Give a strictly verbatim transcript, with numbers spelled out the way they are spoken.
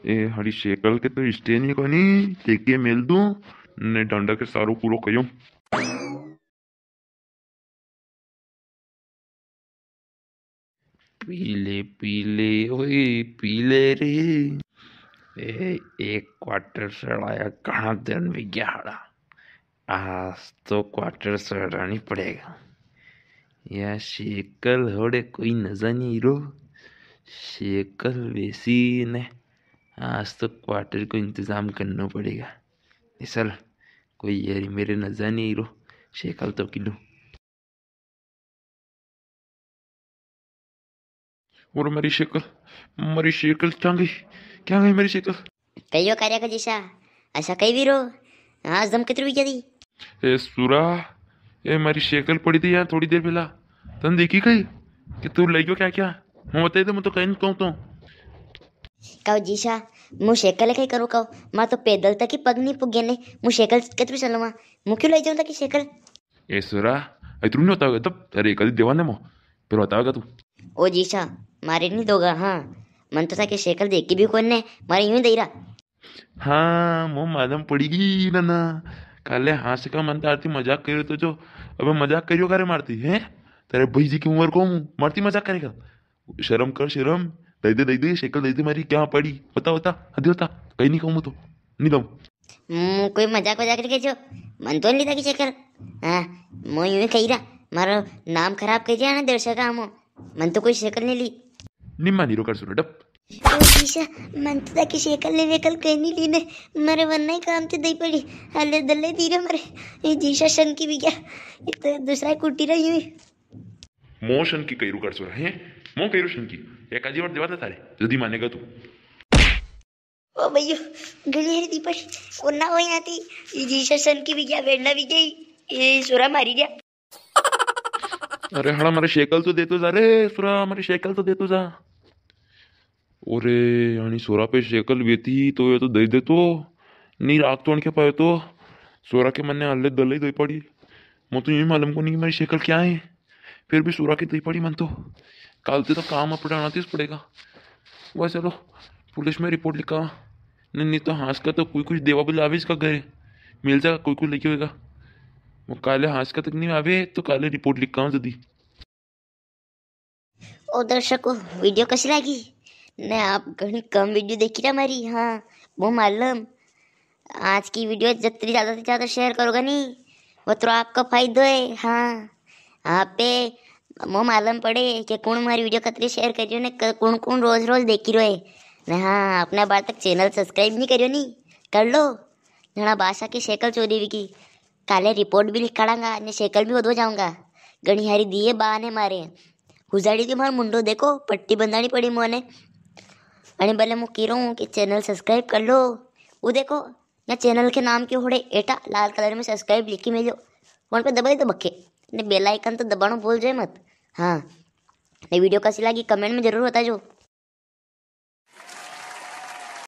ए, हाड़ी shackle के तो stand ही कोनी, टेके मेल दूं, ने डंडा के सारो पूरो कयो। पीले पीले ओए पीले रे। ए, एक क्वार्टर सड़ाया घणा दिन भी गया हाड़ा। आज तो क्वार्टर सड़ानी पड़ेगा। या शेकल होड़े कोई नजा नी रो। शेकल वेसी ने आज तो क्वार्टर को इंतजाम करना पड़ेगा। निसल, कोई यारी मेरे नजा नी रो। शेकल तो किलू। और मारी शेकल, मारी शेकल क्या गई, क्या गई मारी शेकल? कहियो कार्या का जीसा, ऐसा कई भी रो। हाँ, जम कितरू भी क्या दी? ए सुरा, ए मारी शेकल पड़ी थी यहाँ थोड़ी देर पहला, तन देखी कई कि तू लई गयो क्या क्या? मैं बताई दे, मैं तो कई नी कहूँ तो। कहो जीसा, मु शेकल कई करूँ कहो, मां तो पैदल तक ही पग नी पुगे ने, मु शेकल कितरू चलवा, मु क्यों लई जाऊँ तकी शेकल? ए सुरा, इतरू नी होता होगा तब, अरे कदी देवा ने मो, फिर बतावेगा तू। ओ जीसा, मारे नी दोगा, हाँ, मन तो था कि शेकल देखी भी कोने, मारे यूं ही दई रहा। हाँ, मो मालूम पड़ी गई ना, ना। काले हाँस का मन तारती मजाक करियो तो जो, अबे मजाक करियो करे मारती, हैं? तेरे भाई जी की उम्र को हूँ, मारती मजाक करेगा? शर्म कर, शर्म। दई दे, दई दे, शेकल दई दे मारी, क्या पड़ी? बता, बता, हदी बता। कई नी कहूँ मु तो, नी दऊँ। मु कोई मजाक वजाक नी करियो, मन तो नी लीधा की शेकल। हाँ, मु यूं ही कही रहा, मारो नाम खराब कर दिया ना दर्शक आमो, मन तो कोई शेकल नी ली। नी मानी रो कर सुनो, डप। ओ जीसा, मन तो ताकी शेकल ने वेकल कई नी ली ने, मारे वन्ना ही काम ते दई पड़ी, हले दले दी रे मारे। ए जीसा शन की भी क्या, ये तो दूसरा कुटी रही हुई। मोशन की कईरू कर सुरा है, मो कईरू शन की, एक आजी बार देवा था थारे, जदी मानेगा तू। ओ भैया, घणी हरी दी पड़ी, कोना हो यहाँ थी, ये जीसा शन की भी क्या, वेंडा भी गई, ये सुरा मारी गया। अरे हड़ा, मारे शेकल तो देतो जा रे सुरा, मारे शेकल तो देतो जा। ओरे, यानी सोरा पे शेकल वेती तो ये तो दई देतो, नी राखतो अणके पाए तो। सोरा के मन्ने हले दले दई पड़ी। मो तो यूं ही मालूम कोनी कि मारी शेकल क्या है, फिर भी सोरा के दई पड़ी मन तो। काल ते तो काम अपने आना तीस पड़ेगा। वह चलो, पुलिस में रिपोर्ट लिखा, नी, नी तो हाँस का तो कोई कुछ देवा भी लावे इसका घरे, मिल जाएगा कोई, कोई लेके होएगा। वो काले हाँस का तक नी आवे तो काले रिपोर्ट लिखा जदी। ओ दर्शकों, वीडियो कसी लागी? ने आप घणी कम वीडियो देखी रहा मारी। हाँ, मो मालूम। आज की वीडियो जतरी ज्यादा से ज्यादा शेयर करोगा नी, वतरो आपका फायदो है। हाँ, आप पे मो मालूम पड़े कि कुण मारी वीडियो कतरी शेयर करियो ने क-, कुण कुण रोज रोज देखी रहो है। ने हाँ, आपने अबार तक चैनल सब्सक्राइब नी करियो नी, कर लो। घणा बासा की शेकल चोरी विकी। काले रिपोर्ट भी लिखाड़ांगा ने शेकल भी होदवा जाऊंगा। घणी हारी दिए बा ने मारे। हुजाड़ी के मार मुंडो देखो, पट्टी बंधानी पड़ी मोने। अने भले मु कई रो हूँ कि चैनल सब्सक्राइब कर लो। वो देखो, या चैनल के नाम के होड़े एटा लाल कलर में सब्सक्राइब लिखी मेल्यो, वण पे दबाई दो बक्के। ने बेल आइकन तो दबाणो भूल जाए मत। हाँ, ने वीडियो कसी लागी कमेंट में जरूर बताजो।